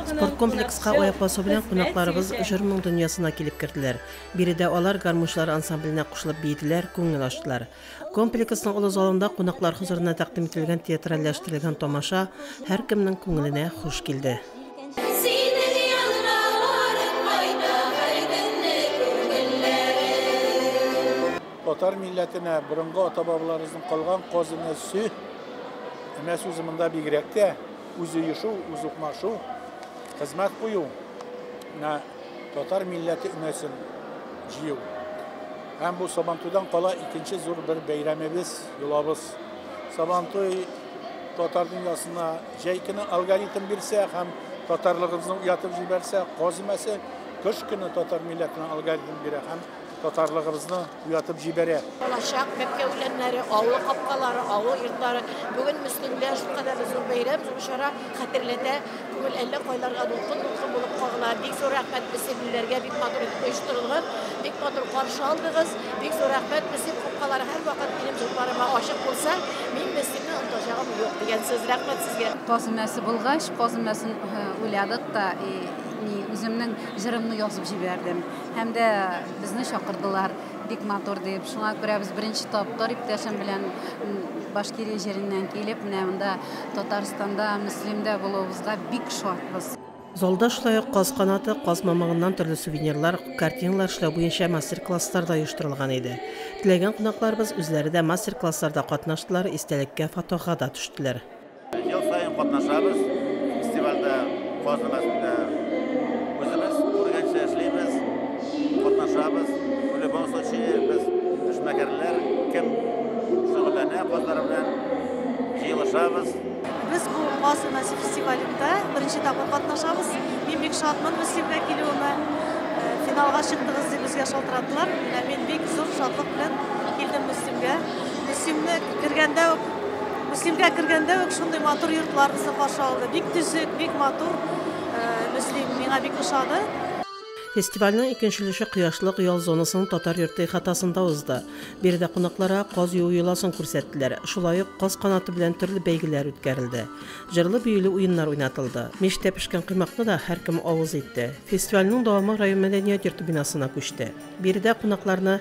Спорткомплекска аяк басу белән кунакларыбыз җыр-моң дөньясына килеп керделәр. Биредә алар гармунчылар ансамбленә кушылып биеделәр, күңел ачтылар. Комплексның олы залында кунаклар хозурына тәкъдим ителгән театральләштерелгән тамаша һәркемнең күңеленә хуш килде. Синең янга барып кайта һәр көнне күңелләрем. Татар милләтенә борынгы ата-бабаларыбызның калган казынасы, өмә сүзе монда бигрәк тә үзоешу, үзукмашу, хезмәт кую, менә татар милләте өмәсен җыю. Һәм бу Сабантуйдан кала икенче зур бер бәйрәмебез, йолабыз. Сабантуй татар дөньясына җәй көне алгоритм бирсә һәм татарлыгыбызны уятып җибәрсә, каз өмәсе кыш көне татар милләтенә алгоритм бирә һәм татарлыгыбызны уятып җибәрә. Балачак, бәбкә үләннәре, авыл капкалары, авыл йортлары. Бүген Мөслимдә шулкадәр зур бәйрәм, зур чара хәтерләтә. Күңел әллә кайларга дулкын-дулкын булып кагыла. Бик зур рәхмәт мөслимлеләргә, бик матур итеп оештырылган, бик матур каршы алдыгыз. Бик зур рәхмәт. Мөслим капкалары һәрвакыт минем зурларыма ачык булса, мин Мөслимне онытачагым юк дигән сүз. Рәхмәт сезгә. Каз өмәсе булгач, каз өмәсен уйладык та, үземнең җырымны язып җибәрдем. Һәм дә безне чакырдылар, бик матур дип. Шуңа күрә без беренче тапкыр иптәшем белән Башкирия җиреннән килеп, менә монда Татарстанда, Мөслимдә булуыбызга бик шатбыз. Залда шулай ук каз канаты, каз мамыгыннан төрле сувенирлар, картиналар эшләү буенча мастер-класслар да оештырылган иде. Теләгән кунакларыбыз үзләре дә мастер-классларда катнаштылар, истәлеккә фотога да төштеләр. Ел саен катнашабыз фестивальдә, каз өмәсендә. Үзебез күргәнчә эшлибез, катнашабыз. В любом случае без эшмәкәрләр, кем шөгыльләнә казлар белән, җыелышабыз. Без бу каз өмәсе фестивалендә беренче тапкыр катнашабыз. Мин бик шатмын Мөслимгә килүемә. Финалга чыктыгыз дип безгә шалтыраттылар. Менә мин бик зур шатлык белән килдем Мөслимгә. Мөслимне кергәндә үк, Мөслимгә кергәндә үк шундый матур йортлар безне каршы алды. Бик төзек, бик матур. Мөслим миңа бик ошады. Фестивальнең икенче өлеше Кояшлык ял зонасының татар йорты ихатасында узды. Биредә кунакларга каз юу йоласын күрсәттеләр. Шулай ук каз канаты белән төрле бәйгеләр үткәрелде. Җырлы-биюле уеннар уйнатылды. Мичтә пешкән коймакны да һәркем авыз итте. Фестивальнең дәвамы район мәдәният йорты бинасына күчте. Биредә кунакларны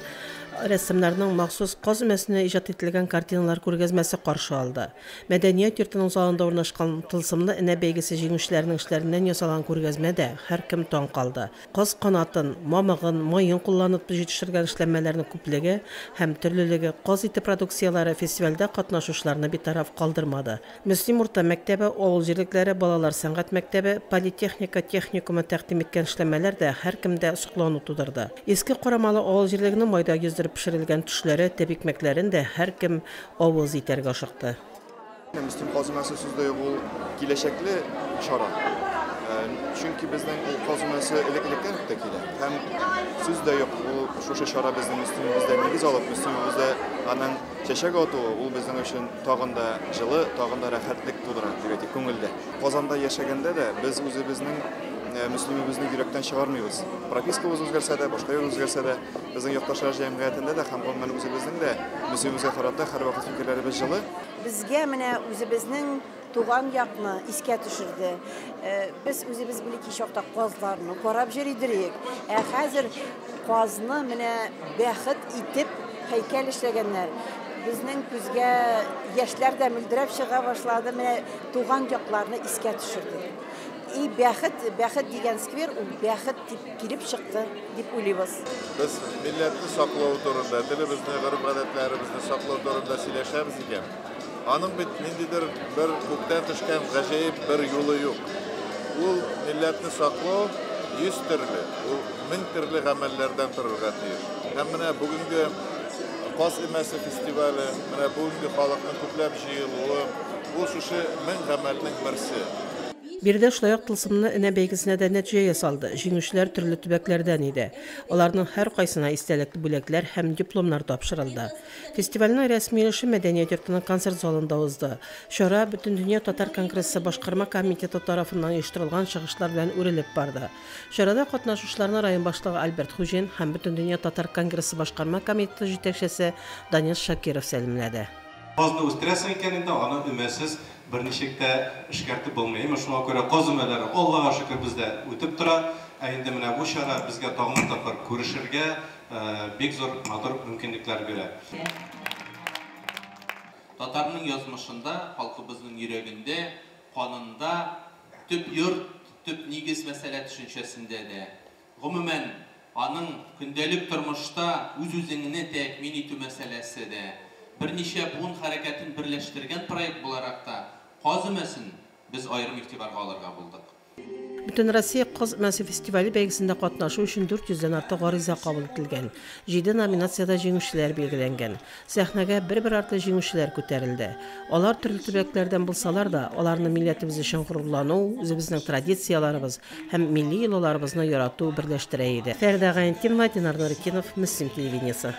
рәссамнарның махсус каз өмәсенә иҗат ителгән картиналар күргәзмәсе каршы алды. Мәдәният йортының залында урнашкан тылсымлы энә бәйгесе җиңүчеләренең эшләреннән ясалган күргәзмә дә һәркем таң калды. Каз канатын, мамыгын, маен кулланып җитештерелгән эшләнмәләрнең күплеге һәм төрлелеге каз ите продукцияләре фестивальдә катнашучыларны битараф калдырмады. Мөслим урта мәктәбе, авыл җирлекләре, балалар сәнгать мәктәбе, политехника техникумы тәкъдим иткән эшләнмәләр дә һәркемдә соклану тудырды. Иске Карамалы авыл җирлегенең майда йөздереп пешерелгән төшләре, тәбикмәкләрен дә һәркем авыз итәргә ашыкты. Мөслим каз өмәсе сүз дә юк, ул киләчәкле чара. Чөнки безнең ул каз өмәсе элек-электән үк тә килә. Һәм сүз дә юк, ул шушы чара безнең Мөслимебездә нигез алып, Мөслимебездә аның чәчәк атуы, ул безнең өчен тагын да җылы, тагын да рәхәтлек тудыра, дип әйтик, күңелдә. Казанда яшәгәндә дә без үзебезнең Мөслимебезне йөрәктән чыгармыйбыз. Пропискабыз үзгәрсә дә, башка юл үзгәрсә дә, безнең якташлар җәмгыятендә дә һәм гомумән үзебезнең дә Мөслимебезгә карата һәрвакыт фикерләребез җылы. Безгә менә үзебезнең туган якны искә төшерде. Без үзебез бәләкәй чакта казларны карап йөри идек. Ә хәзер казны менә бәхет итеп һәйкәл эшләгәннәр. Безнең күзгә яшьләр дә мөлдерәп чыга башлады. Менә туган якларны искә төшерде. И бәхет, бәхет дигән сквер, ул бәхет дип килеп чыкты дип уйлыйбыз. Без милләтне саклау турында, телебезне, гореф-гадәтләребезне саклау турында сөйләшәбез икән. Аның бит ниндидер бер күктән төшкән гаҗәеп бер юлы юк. Ул милләтне саклау 100 төрле, ул 1000 төрле гамәлләрдән торырга тиеш. Һәм менә бүгенге Каз өмәсе фестивале, менә бүгенге халыкның күпләп җыелуы, ул шушы 1000 гамәлнең берсе. Биредә шулай ук тылсымлы энә бәйгесенә дә нәтиҗә ясалды. Җиңүчеләр төрле төбәкләрдән иде. Аларның һәркайсына истәлекле бүләкләр һәм дипломнар тапшырылды. Фестивальнең рәсми өлеше мәдәният йортының концерт залында узды. Чара Бөтендөнья татар конгрессы башкарма комитеты тарафыннан оештырылган чыгышлар белән үрелеп барды. Чарада катнашучыларны район башлыгы Альберт Хуҗин һәм Бөтендөнья татар конгрессы башкарма комитеты җитәкчесе Данис Шакиров сәламләде. Казны үстерәсең икән инде, аны өмәсез Берничек тә эшкәртеп булмый. Әмма шуңа күрә каз өмәләре, Аллага шөкер, бездә үтеп тора. Ә инде менә бу чара безгә тагын бер тапкыр күрешергә бик зур матур мөмкинлекләр бирә. Татарның язмышында, халкыбызның йөрәгендә, канында, төп йорт, төп нигез мәсьәлә төшенчәсендә дә, гомумән, аның көндәлек тормышта үз-үзеңне тәэмин итү мәсьәләсе дә, берничә буын хәрәкәтен берләштергән проект буларак та, каз өмәсен без аерым игътибарга алырга булдык. Бөтенроссия Каз өмәсе фестивале бәйгесендә катнашу өчен 400 дән артык гариза кабул ителгән. Җиде номинациядә җиңүчеләр билгеләнгән. Сәхнәгә бер-бер артлы җиңүчеләр күтәрелде. Алар төрле төбәкләрдән булсалар да, аларны милләтебез өчен горурлану, үзебезнең традицияләребез һәм милли йолаларыбызны ярату берләштерә иде. Фәридә Гайнетдинова, Динар Нуретдинов, Мөслим телевидениесе.